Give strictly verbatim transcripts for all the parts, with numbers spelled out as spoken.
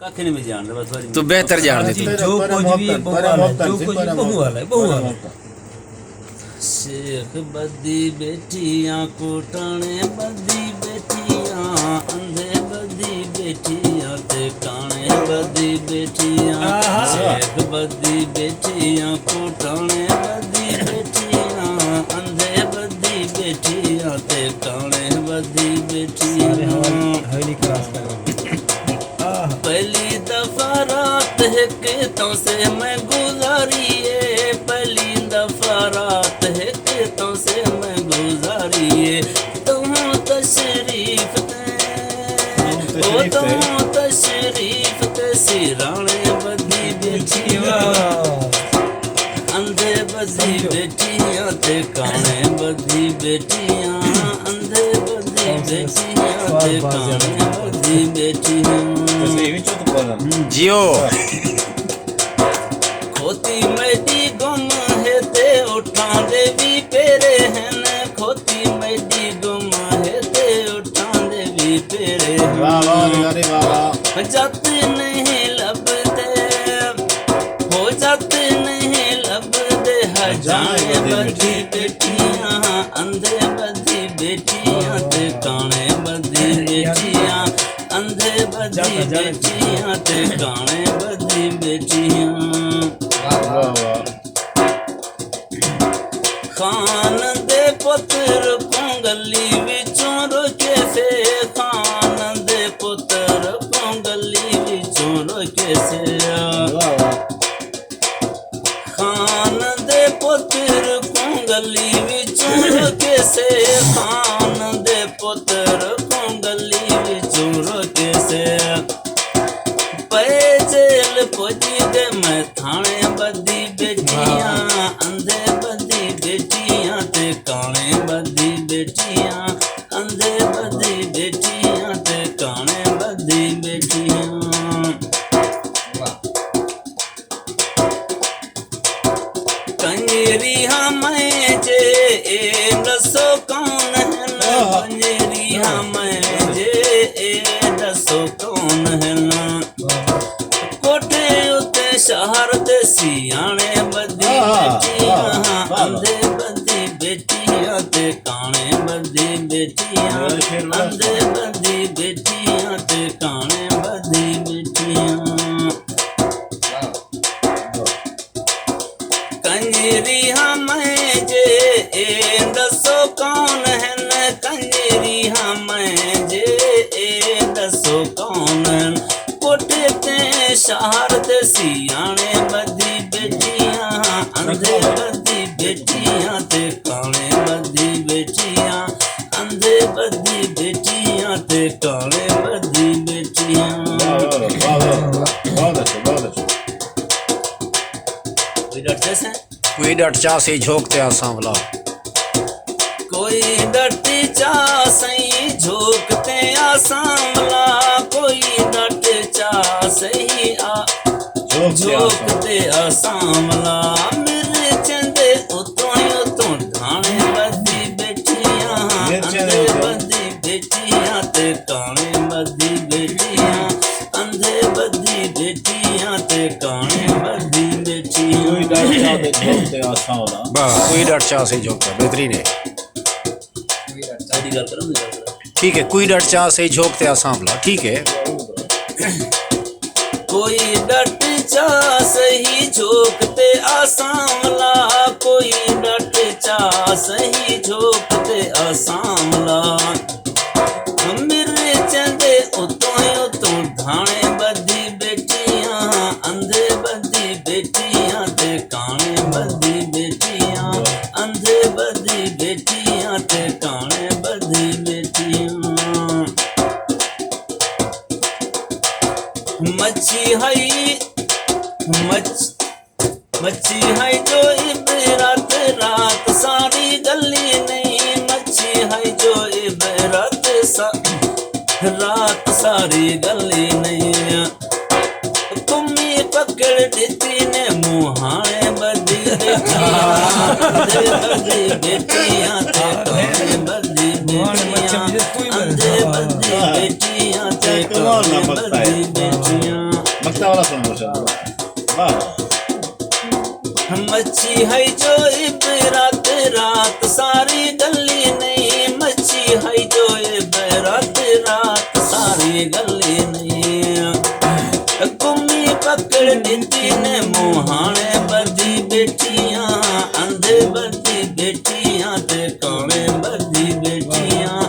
آکھے نہیں میں جان دے، بس وری تو بہتر جان دے۔ جو کچھ بھی ہے، بہو والا ہے، جو کچھ بھی بہو والا ہے، بہو والا ہے۔ شیخ بدی بیٹھیاں، کوٹانے بدی بیٹھیاں، اندھے بدی بیٹھیاں، تے کانے بدی بیٹھیاں۔ شیخ بدی بیٹھیاں، کوٹانے بدی بیٹھیاں، اندھے بدی بیٹھیاں، تے کانے بدی بیٹھیاں۔ پہلی دفعہ رات ہک توں سے میں گزاری اے، پہلی دفعہ رات ہک توں سے میں گزاری اے۔ توں تشریف تے، او توں تشریف تے سرانے بدی بیٹھی ہاں۔ اندھے بدی بیٹھی ہاں تے کانے بدی بیٹھی ہاں، اندھے بدی بیٹھی ہاں تے کانے بدی بیٹھی ہاں۔ جیو۔ کھوتی میݙی گم ہے تے اٹھاں دے وی پیرے ہن، کھوتی میݙی گم ہے تے اٹھاں دے وی پیرے ہن۔ واہ واہ یاری واہ واہ۔ جت نہیں لبھدے، ہو جت نہیں لبھدے، ہجانے بدی بیٹھیاں، اندھے بدی بیٹھیاں، تے کانے بدی بیٹھیاں، اندھے بدی بیٹھیاں، تے کانے بدی بیٹھیاں۔ واہ واہ۔ خان دے پتر کوں گلی وچوں روکے سے، خان دے پتر کوں گلی وچوں روکے سے۔ واہ واہ۔ خان دے پتر کوں گلی وچوں روکے سے، خان دے پتر کوں گلی وچوں روکے سے۔ پئے جیل پڄی تے میں تھاݨے بدی بیٹھیاں، اندھے بدی بیٹھیاں تے کاݨے بدی بیٹھیاں، اندھے بدی بیٹھیاں تے کاݨے بدی بیٹھیاں۔ کنجری ہاں میں جے، اے ݙسو کون ہن؟ کنجری ہاں میں جے، اے ݙسو کون ہن؟ کوٹھے اتے شہر دے سیاݨے بدی بیٹھیاں، اندھے بدی بیٹھیاں تے کاݨے بدی بیٹھیاں، اندھے بدی بیٹھیاں تے کاݨے بدی بیٹھیاں۔ کنجری ہاں میں جے، اے ݙسو کون ہن؟ کنجری ہاں میں جے، اے ݙسو کون ہن؟ کوٹھے تے شہر دے سیاݨے بدی بیٹھیاں، اندھے بدی بیٹھیاں تے کاݨے بدی بیٹھیاں، اندھے بدی بیٹھیاں تے کاݨے بدی بیٹھیاں۔ واہ واہ واہ واہ۔ بہت اچھا، بہت اچھا۔ کوئی ڈٹ چا سئیں؟ کوئی ڈٹ چا سئیں جھوک تے آساں ولا۔ کوئی ڈٹ چا سئیں جھوک تے آساں ولا، کوئی ڈٹ چا سئیں آ جھوک تے آساں ولا۔ مرچیں دے اتوں اتوں دھاݨے بدی بیٹھیاں، اندھے بدی بیٹھیاں تے کاݨے بدی بیٹھیاں، اندھے بدی بیٹھیاں تے کاݨے بدی بیٹھیاں۔ کوئی ڈٹ چا تے جھوک تے آساں ولا۔ بس کوئی ڈٹ چا سئیں جھوک تے، بہترین ہے۔ ٹھیک ہے، کوئی ڈٹ چا سئیں جھوک تے آساں ولا، ٹھیک ہے۔ کوئی ڈٹ چا سئیں جھوک تے آساں ولا، کوئی ڈٹ چا سئیں جھوک تے آساں ولا۔ مرچیں دے اتوں اتوں دھاݨے بدی بیٹھیاں، اندھے بدی بیٹھیاں تے کاݨے بدی بیٹھیاں، اندھے بدی بیٹھیاں تے کاݨے بدی بیٹھیاں۔ مچھی ہئی، مچ-، مچھی ہئی جو عبرت رات ساری گلی نہیں، مچھی ہئی جو عبرت سا-، رات ساری گلی نہیں۔ کمی پکڑ ݙتی نے مونہاݨے بدی بیٹھیاں، اندھے بدی بیٹھیاں تے کاݨے بدی بیٹھیاں، اندھے بدی بیٹھیاں تے کاݨے بدی بیٹھیاں۔ والا سن گو سر۔ واہ۔ مچھی ہئی جو عبرت رات ساری گلی نہیں، مچھی ہئی جو عبرت رات ساری گلی نہیں۔ کمی پکڑ ݙتی نے موہاݨے ٻدھی ٻیٹھیاں، اندھے ٻدھی ٻیٹھیاں تے کاݨے ٻدھی ٻیٹھیاں،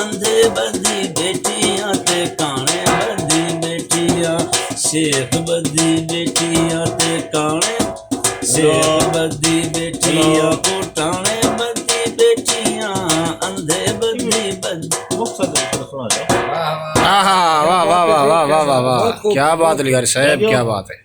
اندھے ٻدھی ٻیٹھیاں تے کاݨے ٻدھی ٻیٹھیاں، شیخ ٻدھی ٻیٹھیاں تے کاݨے، شیخ ٻدھی ٻیٹھیاں، کوٹاݨے ٻدھی ٻیٹھیاں، اندھے ٻدھی ٻدھی۔ ہاں ہاں، واہ واہ واہ واہ واہ واہ واہ، کیا بات ہے یار صاحب، کیا بات ہے۔